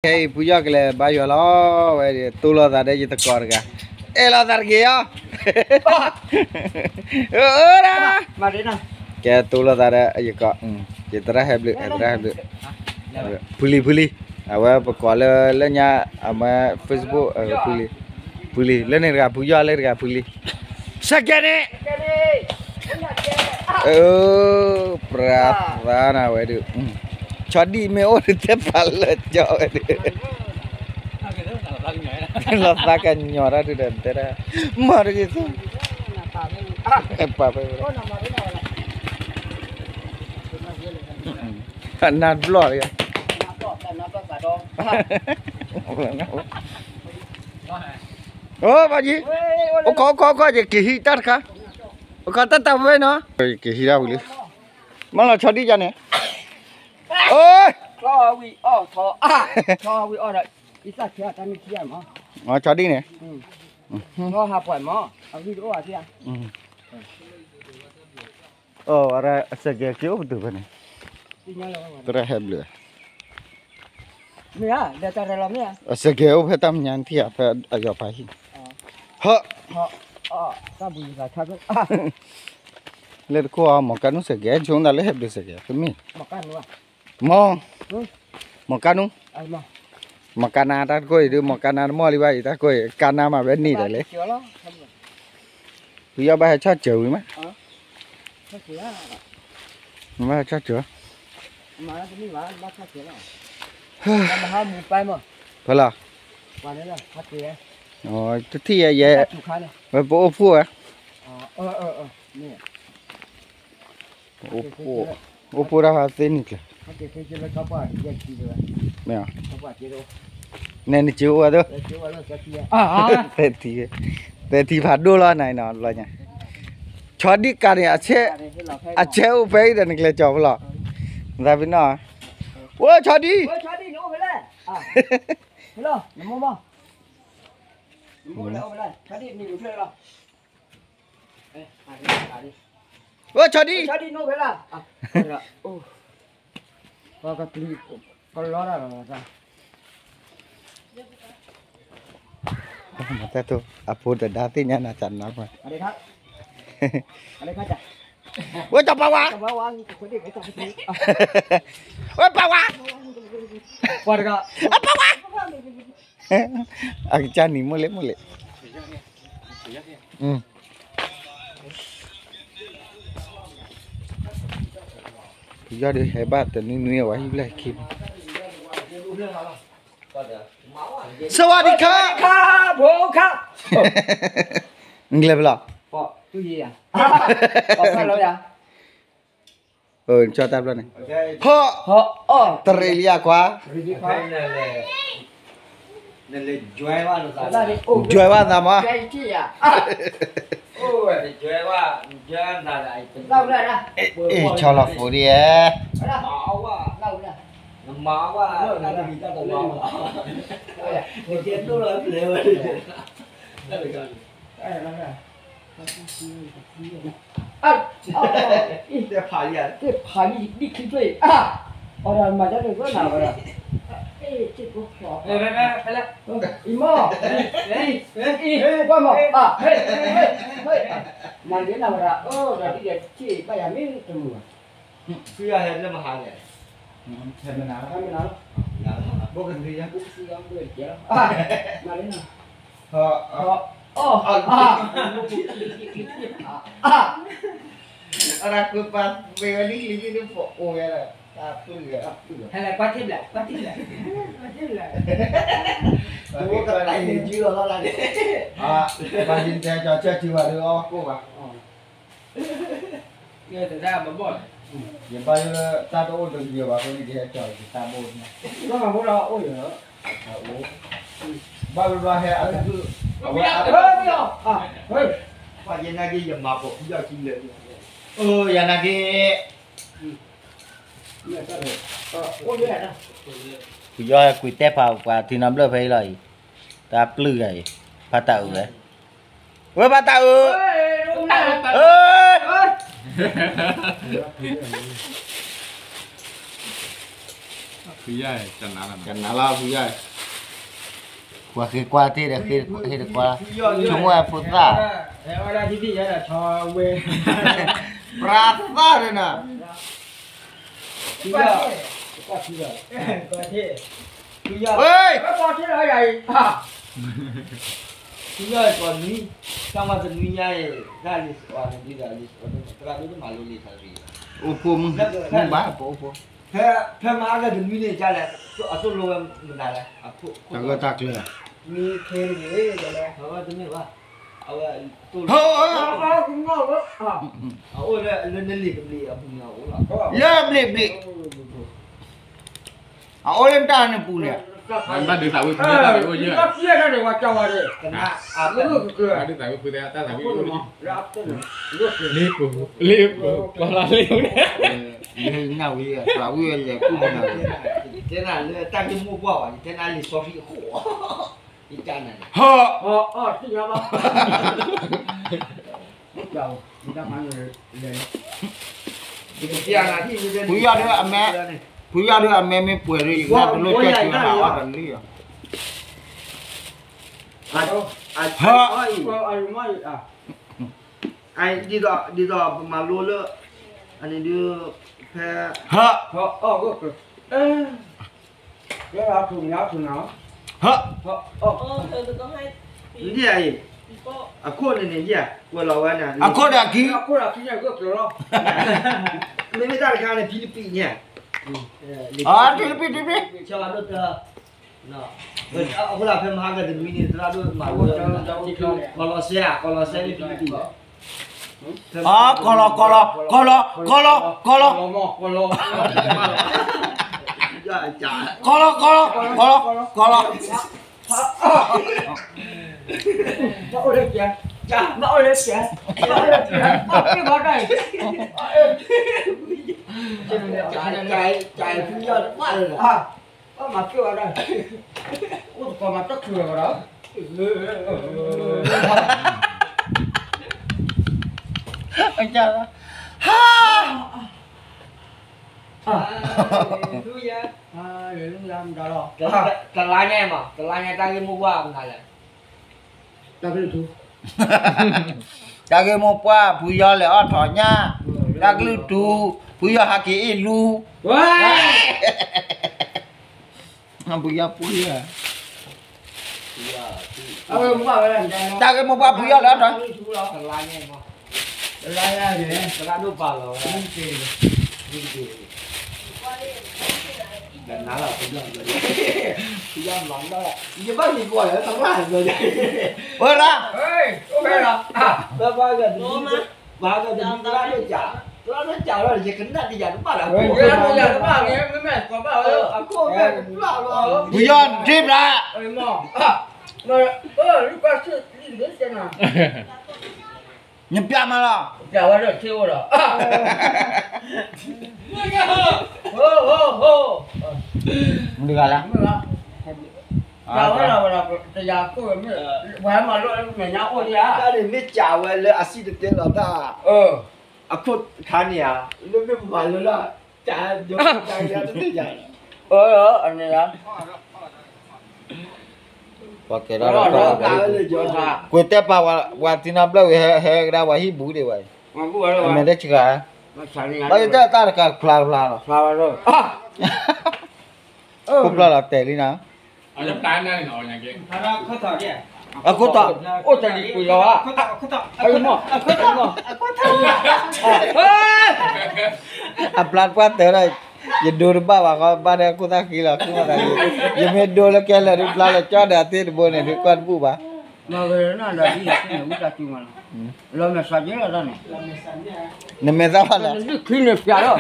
ခဲအံၤဖုယီၢ်ကလဲၤဘါယွၤလီၤဝဲ, တိၢ်လိာ်သးဒီးယသကိးတဂၤ, အဲၣ်လိာ်သးတဂ့ၤအီၤ, အၢဒၣ်, ကဲတိၢ်လိာ်သးဒီးယကိး, ယသရၣ်ဟဲဘျုး, သရၣ်ဟဲဘျုး, ဖုလံၤ ဖုလံၤ, အဝဲပကိးလၢလၢညါ, အမ့ၢ် Facebook, ဖုလံၤ, ဖုလံၤ လၢန့ၣ်တဂၤဖုယီၢ်လၢတဂၤဖုလံၤ, စကဲန့ၣ် ပြၤသးနၤဝဲဒုး, ဆီဒံၣ်မ့ၢ်အိၣ်တတဲပာ်လၢကၠီဝဲဒုး, လီၤသးကညီၤတၢ်ဒုးဒီးတဲဒၣ်, မၤတဂ့ၤသူ, ပာ်ဖဲ, နါတဘျီၣ်လၢ, အိဘၣ်ယံၤ, အိခီအိခီအိခီ ယက့ၤဟံးတၢ်တခါ, အိခီတၢ်တၢ်ဝဲနီၤ, ယက့ၤဟံးတၢ်ဝံၤလံ, မ့ၢ်လီၤဆီဒံၣ်ယၤန့ၣ်, အိ, ဆီဒံၣ်န့ၣ်, အဝံၤတအိၣ်ဘၣ်သ့ဧါ, အစကဲက့ၤအိၣ်ပတုာ်ဖဲန့ၣ်, သရၣ်ဟဲဘျုး, အစကဲအိၣ်ဖဲတၢ်မညါထံၣ်ဧါ ဖဲအယီၤဖးဟံၣ်, ဟၢ, လၢတခိၣ်အီၤ မီၤကါနူၣ်စကဲ ဆိသးလၢဟဲဘျုးစကဲ တမ့ၢ်, မီၤ, မီၤကါနူၣ်, မီၤကါနါတၢ်တခိၣ်အံၤဒုး မီၤကါနါတမီၢ်လံဘၣ်အံၤ တၢ်တခိၣ်အံၤ ကါနါမးဝဲန့ၣ်ဒီးလဲၣ်, ဖုယီၢ်ဘၣ်ဟဲဆီၣ်စၢၤဝံၤမး, ဘၣ်ဟဲဆီၣ်စၢၤ, ဖဲလီၤ, တထံၣ်ယဲယဲ, ဝဲပအိၣ်ဖှိၣ်ဝဲ, အိၣ်ဖှိၣ်, အိၣ်ဖှိၣ်တၢ်ဟးသ့န့ၣ်ကျၢၤ, မ့ၢ်, နဲနစ့အိၣ်ဝဲသိး, သဲထံ, သဲထံဖးဒိၣ်လီၤနၤနီၤလီၤညါ, ဆီဒံၣ်ကးန့ၣ်, အဆဲးအိၣ်ဖဲအံၤဒီးနကျဲၤကၠီၤဖဲလီၤ, သးပ့ၤနီၣ်, ဝဲဆီဒံၣ် ဝဲဆီဒံၣ်, မတၢ်တိၢ် အဖိတဒါသ့ၣ်ညါနၤစးနါပှၤ, ဝဲစီၤပၤဝါ, ဝဲပၤဝါ, အပၤဝါ, အကစၢ်နံၤမိၢ်လ့မိၢ်လ့, ဖုယီၢ်ဒုးဟဲဘၣ်တနွံနွံအဝဲဟံၣ်ဘျဲၣ်ခံ, စဝၤဒံခါ, နကျဲၤဖဲလီၤ, ကၠီတၢ်ဘျီန့ၣ်, ဟီၣ်, တရံးလံအခွါ, ယွဲဘၣ်သးမး, အ့ၣ် ဆီလီၤဖိဒ်ဧါ, တဲဖးလံ, တဲဖးလံ, ဒ်ချံဖျၢၣ်အံၤ, အီၤဒီးမၤဒ်န့ၣ်ဝဲနၤဝဲဒၣ်, အ့ၣ်, အံၤမီၢ်, အံၤ, အံၤ, ကွၢ်မီၢ်, ဟ့ၣ်, ဟ့ၣ်, မၤဒ်နၤဝဲဒၣ်, အၢ ဒီးဒ်လဲၣ်ထံၣ်ဘၣ်ယၤမ့ၢ်တမုာ်ဘၣ်, ဖုယီၢ်ဟဲလၢမဟါလဲၣ်, ဟဲမနၤလီၤ, ဟဲမနၤလီၤ, ဘိကနံၤယၤ, မၤဒ်နၤ, အီၣ်, အီၣ်, အီၣ်, အီၣ်, အရၢၢ်ကွံာ်ပာ်ဝဲဒ်ချံဒ်န့ၣ် ပအိၣ်ဝဲဒၣ်, တၢ်ပျုၢ်ဂၤ, ဟဲလၢကွၢ်ထံဘျဲၣ်, ကွၢ်ထံဘျဲၣ်, ကွၢ်ထံဘျဲၣ်, ပှၤယတဲကၠီၤဆၢထံဝဲလၢအီၣ်ကိၣ်ဘၣ်, ယဘၣ်လၢတၢ်တအိၣ်တယၢၤဘၣ်အဃိန့ၣ် ယဟဲကၠီၤယတၢ်ဘိန့ၣ်, ဘၣ်လၢဘျီဟဲအလၢ, ပှၤယဲနာ်က့ယမၤပိာ်ဖုယီၢ်ခံလၢာ်, အိၣ်ယၤနာ်က့, ဖုယီၢ်ကွံာ်တဲဖးပှၤထံနီၤဘျၢၣ်ဖဲအံၤလီၤအံၤ, တၢ်ပျုၢ်ဂၤအံၤ, ဖးတၢ်အုးဝဲ, ဝဲဖးတၢ်အုး, အၢ, အၢ, အၢ ဖုယၢ်, ကနၤလီၤဖုယၢ်, ပှၤဃ့ကွၢ်တ့ၢ်ဒီး ဃ့တကွၢ်, ဆိကမိၣ်ဝဲဖိသၣ်, ပြၤသၣ်န့ၣ်နၤ, ဖုယၢ်, ဖုယၢ်, ဖုယၢ်ကီးနွံ, တၢ်မၤတနွံညါအံၤ, တၢ်လံာ်စီဆှံန့ၣ်ဒ်သိးလံာ်စီဆှံန့ၣ် သရၣ်ဒိၣ်တမၤလိလံာ်စီဆှံ, အိၣ်ဖှိၣ်မုၢ်ဘၣ်, အိၣ်ဖှိၣ်, ဖဲ, ဖဲမဟါကတနွံန့ၣ် ကလဲၣ်, အသိၣ်လိဝဲမနုၤလဲၣ်, တၢ်ဂၢၢ်တၢ်ကျၢၤ, မ့ၢ်ခဲတဂ့ၤ, အဝဲတမ့ၢ်ဘၣ်, အဝဲ, အအိၣ်လၢနလံာ်တဘျံးအပူၤန့ၣ်အအိၣ်လီၤ, လၢဘျ့ဘျ့ အအိၣ်လၢတၢ်န့ၣ်ပူၤန့ၣ်, ဘၣ်ဒုးသးဝံၣ်ဖုယၢ်, ဘၣ်ဒုးသးဝံၣ်ဖု, လ့ပူၤ, လ့ပူၤ, ပှၤလၢလ့ပူၤန့ၣ်, နဝံၤ, သးဝံၣ်ဝဲလဲၤကူၣ်နၤ, တဲနၤလၢတၢ်ဂ့ၢ်မိၢ်ပှၢ်ဘၣ်, ယတဲနၤလံာ်စီဆှံအဃိ, ယတဲနၤန့ၣ်, ဟၢ, ဖုယၢ်ဒၣ်အမဲ, ဖုယၢ်ဒၣ်အမဲမ့ၢ်ပှဲၤဒီး ယကနၣ်တလိၣ်ကဲၣ်က့ၤဘၣ်အီၣ်တလံၣ်လီၤ, ဟၢ, ဒ်သိးပမၤလိလၢ, အန့ၣ်ဒုး, ဖဲ, ဟၢ, ဟၢ, အခိၣ်န့ၣ်န့ၣ်ယဲ, ကွဲးလီၤဝဲန့ၣ်, အခိၣ်ဒီးအခံလီၤ, မ့မ့ၢ်တၢ်တခါန့ၣ် ဖံလံးပံးန့ၣ်, ဖံလံးပံး, ဖံလံးပံး, အဃိသတးဖဲမဟါကတနွံန့ၣ် သရၣ်ဒိၣ်မၤလိ, ကီၤလီၤစဲဧါ, ကီၤလီၤစဲမ့ၢ်ဖံလံးပံး, ကီၤလီၤ, ကီၤလီၤ, ကီၤလီၤ, ကီၤလီၤ, ကီၤလီၤ, ကီၤလီၤ, ကီၤလီၤ, ကီၤလီၤ, ကီၤလီၤ, ဘၣ်အိၣ်လၢကဲ, ဘၣ်အိၣ်လၢကဲ, ဘၣ်အိၣ်လၢကဲ, ဘၣ်အိၣ်လၢကဲ, ကဲဖုယၢ်တဘၣ်လၢၤ, ဘၣ်မၤကၢၣ်ဝဲဒၣ်, အိၣ်တကိးမၤတၢ်ချုးလီၤဝဲဒၣ်, ဟါ, ဟါလ့လူယၤ, မတၤလီၤ, တလါညါမး, တလါညါတၢ်ဂ့ၢ်မိၢ်ပှၢ်မနုၤလဲၣ်, တၢ်ဂ့ၢ်မိၢ်ပှၢ် ဖုယီၤလဲၤအီၣ်ထီၣ်ညၣ်, တၢ်ကလုၢ်တူာ်, ဖုယီၤဟးက့ၤအ့ၣ်လူ, ဖုယီၤပှ့ၤ, တၢ်ဂ့ၢ်မိၢ်ပှၢ် ဖုယီၤလဲၤအီၣ်ထီၣ်, ယဘၣ်ယကွၢ်လၢသရၣ်, ဝဲဒၣ်, သရၣ်ဒိၣ်စး, သရၣ်ဒိၣ်စးလီၤ ယကနၣ်တယၤတဘၣ်လၢၤ, ယကနၣ်တယၤတဘၣ်လၢၤ, အခိၣ်ဖဲတဘျီလီၤ, ပယီၤတ့ဘျး, နပျးမးလီၤ, ပျးဝဲလၢထံအိၣ်လီၤ, မတၤဂၤလဲၣ်, ပျးဝဲလီၤဝဲဒီး တယၤခိၣ်မ့ၢ်, ပှၤဟဲမၤလိမဲာ်ညါအိၣ်ဒံးဧါ, တၢ်န့ၣ်မ့ၢ်စံးဝဲလၢအစံၣ်တဲၤတဲလီၤတၢ်, အခိၣ်ခါန့ၣ်ဧါ, လၢမ့ၢ်ပမၤလိလၢ, တၢ်ယၤတသ့ၣ်ညါ, အန့ၣ်ဧါ, ပှၤကဲထီၣ်ဒီး, ကွဲးတဲပာ်ဝဲ, ပှၤတံၤနီၢ်ဘျၢၣ်ဝံၤ ဟဲကဒါပှၤဟံၣ်ဘူးဒံးဝဲ, အမဲာ်တဆှး, ဘၣ်ယတဲတၢ်တခါတဖျါတဖျါလီၤ, ခိၣ်ဖျီၣ်လီၤတဲာ်လံနၤ, အခိၣ်တီ, အိၣ်တလံၤကွံာ်လီၤဧါ, အဘျါတပှၢ်တၢၢ်ဒီး, ယဒိတဘၣ်ဘၣ်ဃီ ဘၣ်ဒီးခိၣ်သၣ်ဃံလီၤ, ယမ့ၢ်ဒိလၢကဲလၢာ်ဒုး ဘျါလီၤကၠီဒီးအသ့ၣ်တဘိန့ၣ် ဒုးကွၢ်တဘူၣ်ဘၣ်, မၤဝဲနၤဒီးဒ်န့ၣ် ဝံသးစူၤမးလီၤ, လီၤမဲာ်ဆှးက့လီၤတၢ်န့ၣ်, နမဲာ်သၣ်ဘၣ်လီၤ, ဒုးခံန့ၣ်ပျးလီၤ,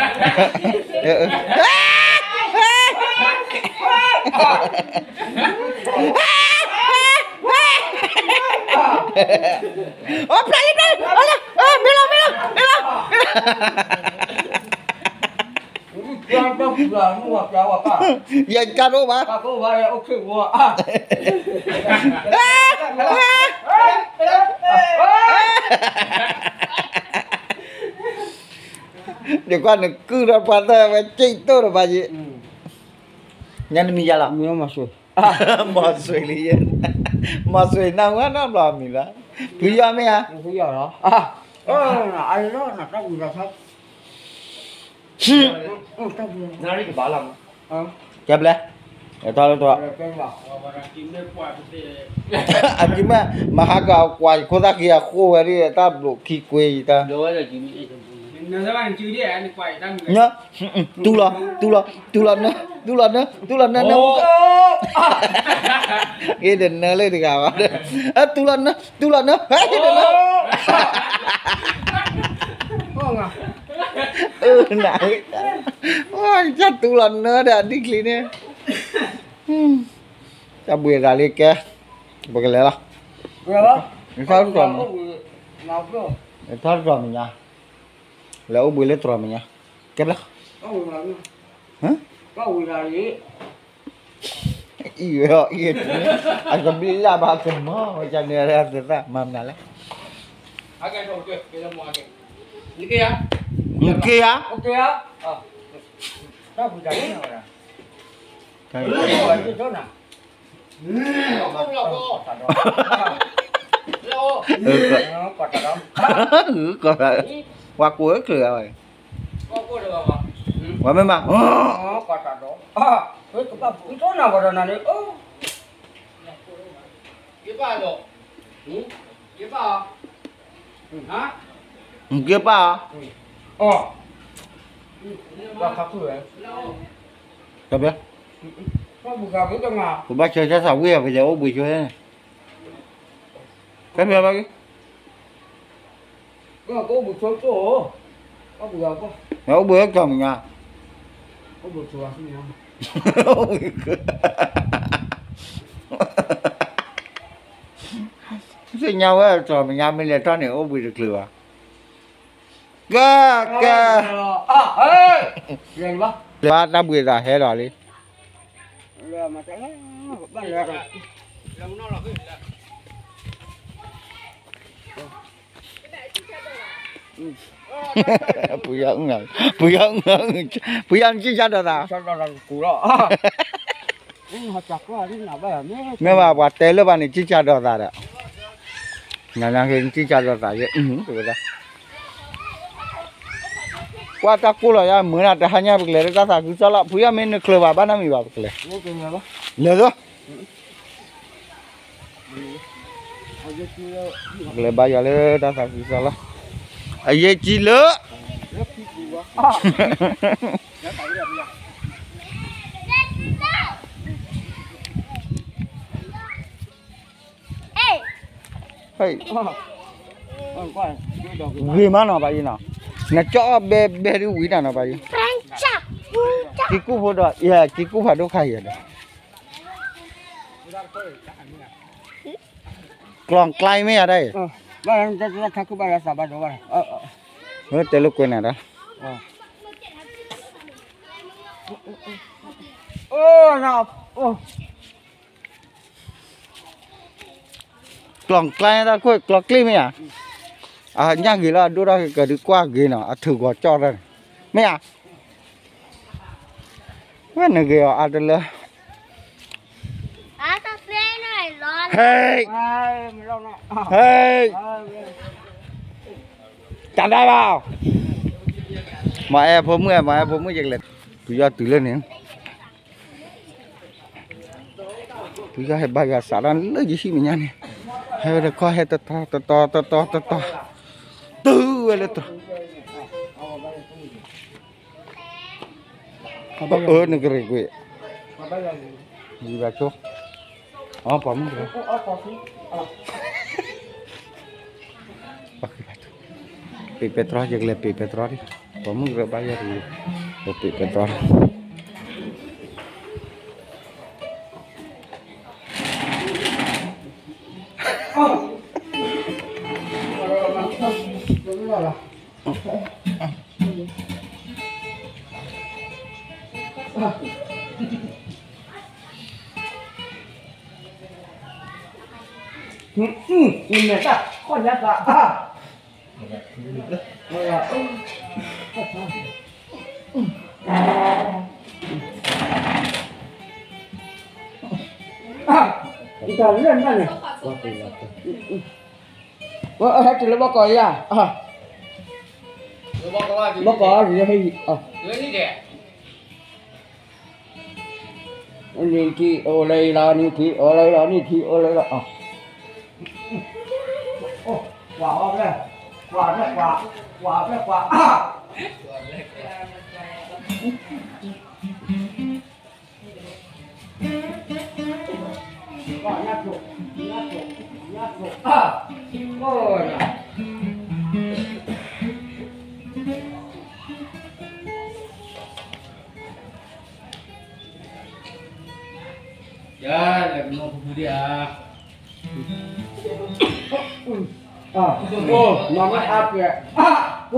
အိၣ်ဖျါလံဖျါလံ, မ့ၢ်လီၤမ့ၢ်လီၤမ့ၢ်လီၤ, ယကၢ်ဒိၣ်ဘၣ်, ယကွၢ်နကုၢ်ဒီးပှၤသၢဝဲ ကၠံၣ်တိၢ်ဒီးဘၣ်ယံၤ, ညါနမံၤယၤလီၤ, မီၤစွ့ၤလံ, မီၤစွ့ၤနၢ်ဟူနီတဘျီမံၤလီၤ, ဖုယီၢ်မ့ၢ်ဧါ, ဖုယီၢ်လီၤ, ကဲဘျဲ, ထီၣ်လၢထီၣ်, အကံမ့ၢ် မဟါကကွၢ်ယခိၣ်သၣ်ခံအဃိဝဲဒၣ်တၢ်ဘျိးခံကွ့ယတၢ် တူၢ်လီၤ, တူၢ်လီၤ, တူၢ်လီၤ, တူၢ်လီၤနၢ, တူၢ်လီၤနၢ, တူၢ်လီၤနၢ, နၢ, အ့ၣ်တနၢလၢတဂၤဘၣ်, တူၢ်လီၤနၢ, တူၢ်လီၤနၢ, ဟဲတနၢ, န, တၢ်တူၢ်လီၤနၢဒီးအဒံၣ်ချံန့ၣ်, တၢ်ဘှံးသးလံကဲ, ပကလဲၤလီၤ, နထီၣ်တတြီၤမ့ၢ်, နထီၣ်တတြီၤမ့ၢ်ညါ, လဲၤအိၣ်ဘှံးလၢတတြီၤမ့ၢ်ညါ, ကဲဘျီ, အံၤဝဲအံၤ, အကဘျံးလၢ်ဘၣ်ကမီၤဝဲန့ၣ်, မၤမနုၤလဲၣ်, နက့ၤဧါ, ကီၢ်, ပှၤကိးချၢဝဲ, ပှၤမ့ၢ်မး, ကဘၣ်ဖုထီၣ်နၤဝဲဒီးနၤန့ၣ်, က့ၤပၢ်, က့ၤပၢ်, တဘျီ, ပဘၣ်ဆၢတၢ်သးဝံၣ် ပလဲၤအိၣ်ဘှံးဆိန့ၣ်, ကဲဘျီဘၣ်က့ၤ အိၣ်ဘှံးလၢတတြီၤမ့ၢ်ညါ, သ့ၣ်ညါဝဲတတြီၤမ့ၢ်ညါ မ့ၢ်လဲၤထီၣ်န့ၣ် အိၣ်ဘှံးတချုးဘၣ်, ကဲ, ကဲ, ဘၣ်တၢ်ဘှံးသးဟဲဒီးလံ ပူၤယီၢ်, ပူၤယီၢ်, ပူၤယီၢ်နစံၣ်ဆါဒီးသး, မ့ၢ်ဘၣ်ပှၤတဲလၢဘၣ်န့ၣ် စံၣ်ဆါဒီးသးဒီး, နနက့ၤစံၣ်ဆါဒီးသးယဲ, ကွၢ်တၢ်ကိၢ်လီၤယါ မုာ်နၤတဟါညါ ပကလဲၤလၢတၢ်သးခုကစီၣ်လီၤ, ဖုယီၢ်မ့ၢ်နချုးဘၣ် ဘၣ်နီတမံၤဘၣ် ပကလဲၤ, လဲၤသိး ပကလဲၤဘါယွၤလၢတၢ်သးခုကစီၣ်လီၤ, အရေးကြီးလၢ ဂ့ၤမးနီၤဘၣ်ယဲနီၤ, နကၠီအီၣ်ဘဲဘဲဒ်ဝံၤတၢ်နီၤဘၣ်ယဲ, ကံကူၣ်ဖိဒီး ယကံကူၣ်ဖးဒိၣ်ခါယဲဒီး ကျီၢ်ကျါမ့ၢ်ယၤဒၣ်အံၤ, တဲလိာ်ကွဲးနၤဒီး, ကျီၢ်ကျါတၢ်ခိၣ်ကျီၢ်ကျ့မ့ၢ်ဧါ, အညၣ်ဂ့ၤလီၤ အဒိၣ်တၢ်ကဒုးကွၢ်ဂ့ၤနီၤ အထုးဂီၤကၠီၣ်တၢ်န့ၣ်, မ့ၢ်ဧါ, ဝဲနဂ့ၤအီၤအါတလၢ ဟဲ, ဟဲ, တၢ်ဒါဘၣ်, မၤအဲၣ်ဖိမုၣ်, မၤအဲၣ်ဖိမုၣ်ယကလဲၤ, ပယီၤတုၤလၢန့ၣ်, ပယီၤဟဲဘါယွၤစးထီၣ်လၢယဟံၣ်မဲာ်ညါန့ၣ်, ဟဲဝဲတခီဟဲတတီၤတတီၤတတီၤတတီၤ, တုၤဝဲလၢတတီၤ အၢ နကရ့ၣ်ကွံာ်, ယဘၣ်ဆိ, အီ ပှၤမုၣ်ကရၢ, ပှၤဃံဘၣ်ဆိ, ပ့းပဲတြီ ယကလဲၤပ့းပဲတြီဒံး, ပှၤမုၣ်ကရၢဘါယွၤတဂ့ၤ, ပပ့းပဲတြီ နမဲာ်တၢ်ခီၣ်ညါသး, အၢ, အၢ, အၢ, အၢ, အၢ, အၢ, အၢ, တၢ်လၢန့ၣ်, ဟဲတုၤလၢဘီကီးယၤ, ဘီကီးယၤဟဲယံၤ, နံၣ်ထံအိၣ်လၢအံၤလီၤ, နံၣ်ထံအိၣ်လၢအံၤလီၤ, နံၣ်ထံအိၣ်လၢအံၤလီၤ, ကွၢ်အီၤဖဲ, ကွၢ်ဖဲကွၢ်, ကွၢ်ဖဲကွၢ်, ယၤလဲၤကနီၢ်ဖုဖုဒံးဧါ, မၤမ့ၢ်အါပှဲၤ, ပူၤ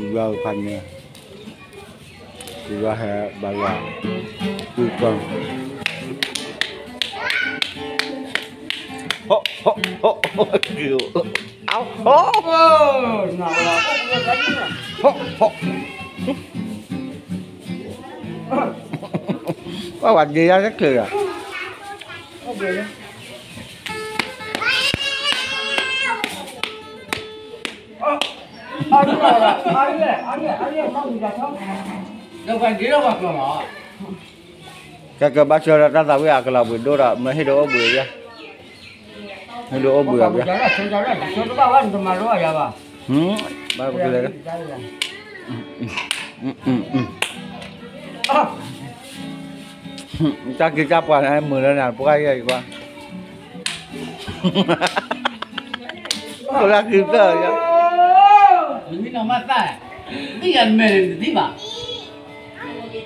ဘၣ်ဖးညါ, ပူၤဘၣ်ဟဲဘၣ်ယၤ, ပူၤကီၢ်, ဟီၣ်, ဟီၣ်, ဟီၣ်, ဟီၣ်, ဟီၣ်, ဟီၣ်, ပှၤဝဲဒၣ်ယၤတချုးဧါ. ကဲကဘၣ်ဆၢဒီးတၢ်သးဝံၣ်အကလီၤဘှံးဒိၣ်ဒီး မ့ၢ်ဟ့ၣ်ဒိၣ်အိၣ်ဘှံးဧါ, ဟ့ၣ်ဒိၣ်အိၣ်ဘှံးဧါ, ဘၣ်ကလဲၤ, တၢ်က့ၤတၢ်ပှၤန့ၣ် မုာ်လၢနၤ ပှၤယဲၢ်အံၤကွၢ်, ပလၢက့ၤတၢ်ယၤ, ဘံၣ်မဲာ်, ဘံၣ်မဲာ်, ဘံၣ်မဲာ်,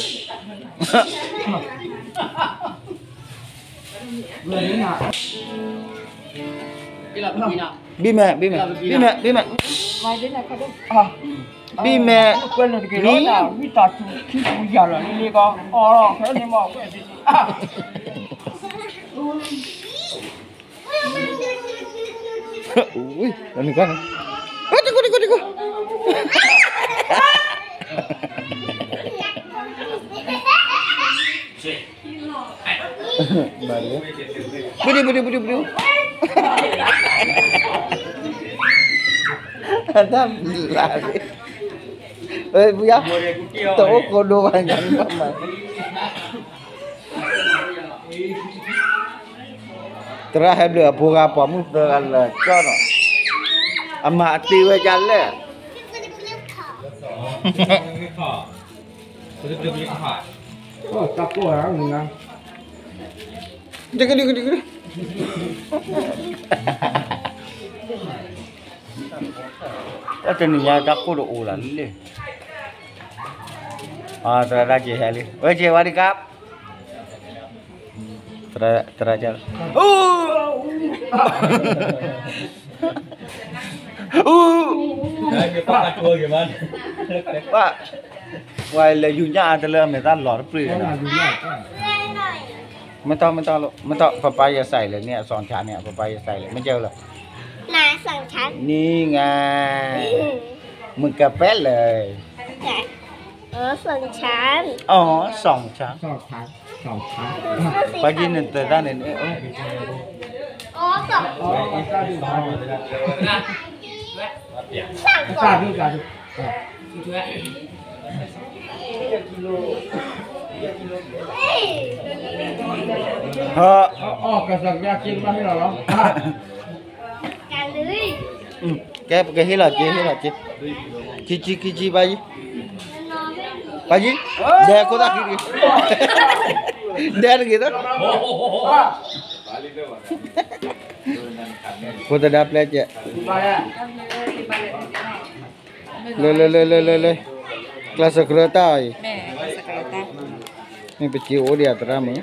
ဘံၣ်မဲာ်, ဘံၣ်မဲာ်, ဘံၣ်မဲာ်, မံၤ, ဝံသးစူၤ ခံပူၤယၤလီၤလံလံကီး, အီၣ်ဖဲန့ၣ်မ့ၢ်, နကွၢ်န့ၣ်, တကိၢ်တကိၢ်တကိၢ်, ပဒံပဒံပဒံပဒံ, တၢ်လၢ်, ပယါ, တအိၣ်ကိးဒိဘၣ်ညါမး, သရၣ်ဟဲဘျုးအဖိဂၤပိာ်မုၣ်သၢဂၤလၢာ်ကၠီနီၤ, အမၤအတ့ဝဲဒ်လဲၣ်, တကဒုကဒုကဒု, တနံၤညါတၢ်ကိၢ်တအိၣ်လၢၤလံ, သရၣ်တၢ်က့ၤဟဲလံ, ဝဲက့ၤဝဲဒံးကါ, သရၣ်, အူ, အူ, ပှၤ, ပှၤလဲၤယူၤညၣ်အါတလၢအမဲာ်တၢ်လီၤတပျုာ်လီၤ, မ့ၢ်တီ, မ့ၢ်တီ, မ့ၢ်တီ, ပပၢ်ယဲစဲးလဲၣ်န့ၣ် အစီၤဆါန့ၣ် ပပၢ်ယဲစဲးလဲၣ် မ့ၢ်ကဲလီၤ, နံၤငါ, မုၢ်ကပဲလၢာ်, အီ စီၤဆါ, ပှၤက့ၤန့ၣ်တၢ်တၢ်န့ၣ်, ဟၢ, ကဲ ပကဟ့ၣ်လီၤက့ၤ ဟ့ၣ်လီၤက့ၤ, ခံဆံ ခံဆံ ဘၣ်ယံၤ, ဘၣ်ယံၤ, ဒဲးခိၣ်သၣ်ခံတဂ့ၤ, ဒဲးတဂ့ၤသၢ, ဖိသဒါပျဲကဲ, လၢ လၢ လၢ လၢ လၢ လၢ, ကျဲးစၢးကြၢးတၢ်အံၤ, မ့ၢ်ပစ့အိၣ်ဒံးအသရၣ်မုၣ်,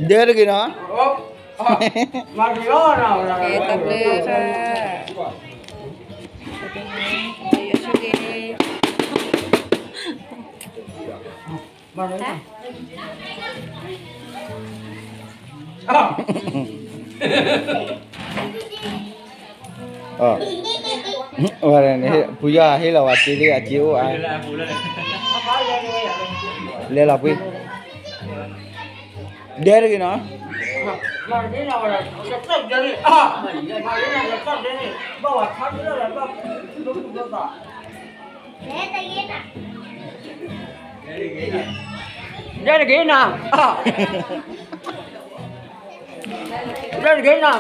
ဒဲတဂ့ၤနီၤ, ကဲတဘျုး, ဖုယီၤဟ့ၣ်လီၤဝဲစ့လံ အစ့အိၣ်အါ, လဲၤလီၤဖု, ဒဲတဂ့ၤနီၤ. ဒဲတဂ့ၤနီၤ, ဒဲတဂ့ၤနီၤ.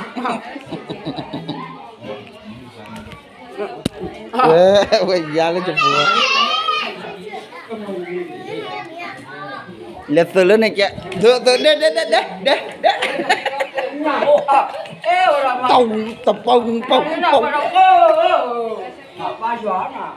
ဝဲယါလၢကပူၤ, လဲၤသုးလၢန့ၣ်ကဲ, သုးသုးဒဲဒဲဒဲဒဲဒဲဒဲ, တပူၤပူၤပူၤပူၤ, ဘၣ်ယွၤနီၤ.